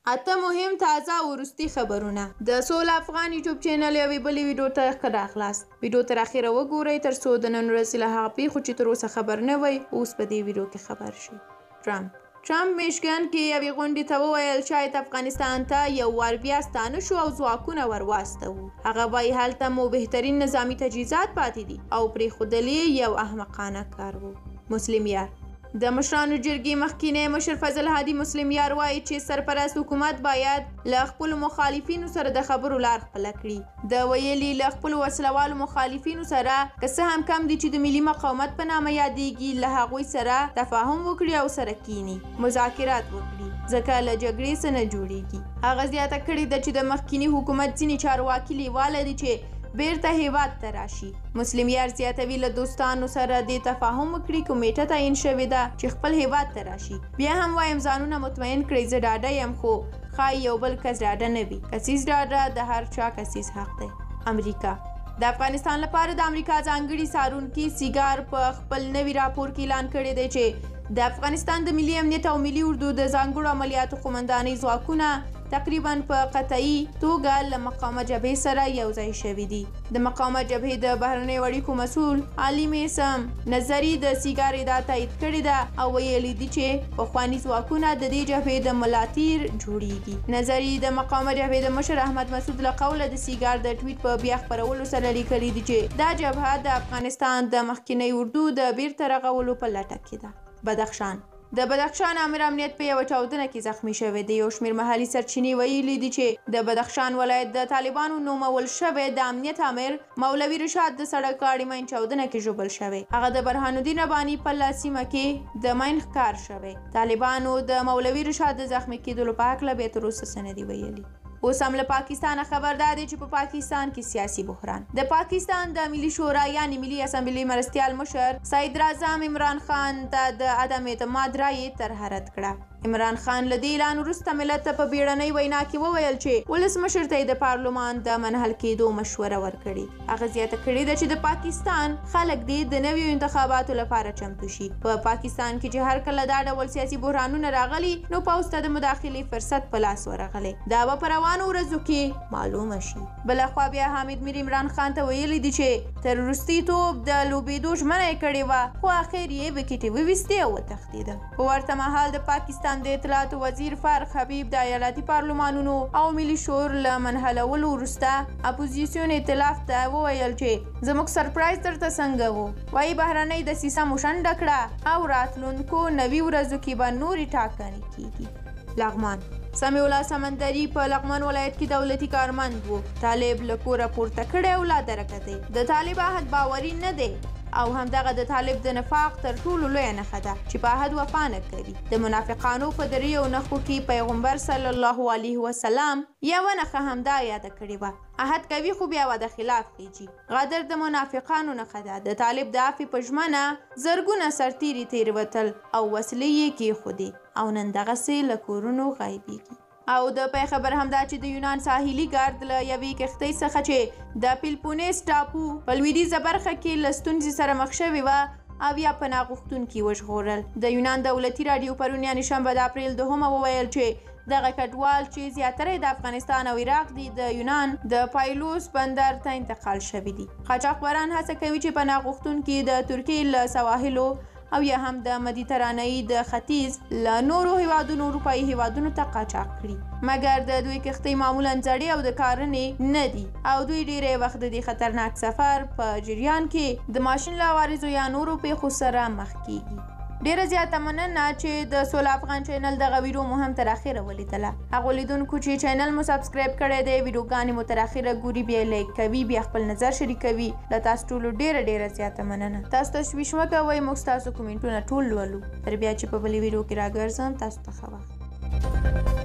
اته مهم تازه او وروستي خبرونه. د سوله افغان یوټیوب چینل یوې بلې ویډیو ته ښه راغلاست. ویډیو تر اخره وګورئ تر څو د نن ورځې له هغه پیښو چې تر اوسه خبر نه وئ اوس په دې ویډیو کې خبر شئ. ټرمپ میشګن کې یوې غونډې ته وویل شاید افغانستان ته یو وار بیا ستانه شو او ځواکونه ور واستوو. هغه وایي هلته مو بهترین نظامي تجهیزات پاتې دي او پرېښودل یې یو احمقانه کار و. مسلم یار د مشرانو جرګې مخکینی مشر فضل هادي مسلم یار وایي چې سرپرست حکومت باید له خپلو مخالفینو سره د خبرو لار خپله کړي. ده ویلي، له خپلو وسلهوالو مخالفینو سره که څه هم کم دي چې د ملي مقاومت په نامه یادېږي، له هغوی سره تفاهم وکړي او سره کېني، مذاکرات وکړي، ځکه له جګړې څه نه جوړېږي. هغه زیاته کړې ده چې د مخکیني حکومت ځینې چارواکي لېواله دي چې بیرته هیواد ته راشي. مسلم یار زیاتوي، له دوستانو سره دې تفاهم وکړي، کمیټه تعین شوې ده چې خپل هیواد ته راشي. بیا هم وایم ځانونه مطمئن کړئ، زه ډاډه یم، خو ښايي یو بل کس ډاډه نه وي. کسیز ډاډه د هر چا کسیز حق دی. امریکا د افغانستان لپاره د امریکا ځانګړي څارونکي سیګار په خپل نوي راپور کې اعلان کړی دی چې د افغانستان د ملي امنیت او ملي اردو د ځانګړو عملیاتو قومندانۍ ځواکونه تقریبا په قطعي توګه له مقاومت جبهې سره یو ځای شوي دي. د مقاومت جبهې د بهرنیو اړیکو مسؤل علي میثم نظري د سیګار ادعا تایید کړې ده او ویلي دي چې پخواني ځواکونه د دې جبهې د ملاتیر جوړیږي. نظري د مقاومت جبهې د مشر احمد مسعود له قوله د سیګار د ټویټ په بیا خپرولو سره لیکلي دي چې دا جبهه د افغانستان د مخکینۍ اردو د بیرته رغولو په لټه کې ده. بدخشان د بدخشان آمر امنیت په یوه چاودنه کې زخمی شوی دی. یو شمېر محلي سرچینې ویلي دي چې د بدخشان ولایت د طالبانو نومول شوی د امنیت آمر مولوي رشاد د سړک غاړې ماین چاودنه کې ژوبل شوی. هغه د برهان الدین رباني په سیمه کې د ماین ښکار شوی. طالبانو د مولوي رشاد د زخمی کېدلو په هکله بیا تر اوسه څه نه دي ویلي. اوس هم له پاکستانه خبر دا دی چې په پاکستان کې سیاسي بحران. د پاکستان د ملي شورا یعنی ملي اسمبلی مرستیال مشر سید اعظم عمران خان ته د عدم اعتماد رایې طرحه رد کړه. عمران خان له دې اعلان وروسته ملت ته په بیړنۍ وینا کې وویل چې ولسمشر ته یې د پارلمان د منحل کېدو مشوره ورکړې. هغه زیاته کړې ده چې د پاکستان خلک دې د نویو انتخاباتو لپاره چمتو شي. په پاکستان کې چې هر کله دا ډول سیاسي بحرانونه راغلي نو پوځ ته د مداخلې فرصت په لاس ورغلی. دا به په روانو ورځو کې معلومه شي. بله خوا بیا حامد میر عمران خان ته ویلي دي چې تر وروستي توپ د لوبېدو ژمنه یې کړې وه، خو اخر یې ویکټې وویستې او وتښتېده. په ورته مهال د پاکستان د اطلاعاتو وزیر فرخ حبیب د ایالاتي پارلمانونو او ملي شور له منحلولو وروسته اپوزیسیون ائتلاف ته وویل چې زموږ سرپرایز درته څنګه وو؟ وایي بهرنۍ دسیسه مو شنډه کړه او راتلونکو 90 ورځو کې به نورې ټاکنې کیږي. لغمان سمیع الله سمندري په لغمان ولایت کې دولتي کارمند و. طالب له کوره پورته کړی او لا درکه دی. د طالب عهد باوري نه دی او همدغه د طالب د نفاق تر ټولو لویه نښه ده چې په عهد وفا نه کوي. د منافقانو په دریو نښو کې پیغمبر صلی الله علیه وسلم یوه نښه همدا یاده کړې وه. عهد کوي خو بیا وعده خلاف خیږي. غدر د منافقانو نښه ده. د طالب د عفوې په ژمنه زرګونه سرتیري تېروتل او وسلې یې کېښودې او نن دغسې له کورونو غایبېږي. او د پای خبر هم دا چې د یونان ساحلي ګارد له یوې کښتۍ څخه چې د پیلپونیس ټاپو په لویدیځه برخه کې له ستونزې سره مخ شوې وه 70 پناه غوښتونکي وژغورل. د یونان دولتي راډیو پرون یعنې شنبه د اپریل 2 وویل چې دغه کډوال چې زیاتره د افغانستان او عراق دي د یونان د پایلوس بندر ته انتقال شوي دي. قاچاقبران هڅه کوي چې پناه غوښتونکي د ترکیې له سواحلو او یا هم د مدیترانې د ختیځ له نورو هیوادونو اروپایي هیوادونو ته قاچاق کړي، مګر د دوی کښتۍ معمولا زړې او د کارنې نه دي او دوی ډیری وخت د دې خطرناک سفر په جریان کې د ماشین له عوارضو یا نورو پیښو سره مخ کیږي. ډیره زیاته مننه چې د سوله افغان چینل دغه ویډیو مو هم تر اخره ولیدله. هغو لیدونکو چې چینل مو subscribe کړی دی، ویډیوګانې مو تر اخره ګوري، بیا like کوي، بیا خپل نظر شریکوي، له تاسو ټولو ډیره ډیره زیاته مننه. تاسو تشویش مه کوئ، موږ ستاسو کومنټونه ټول لولو. تر بیا چې په بلې ویډیو کې راګرځم، تاسو ته ښه وخت.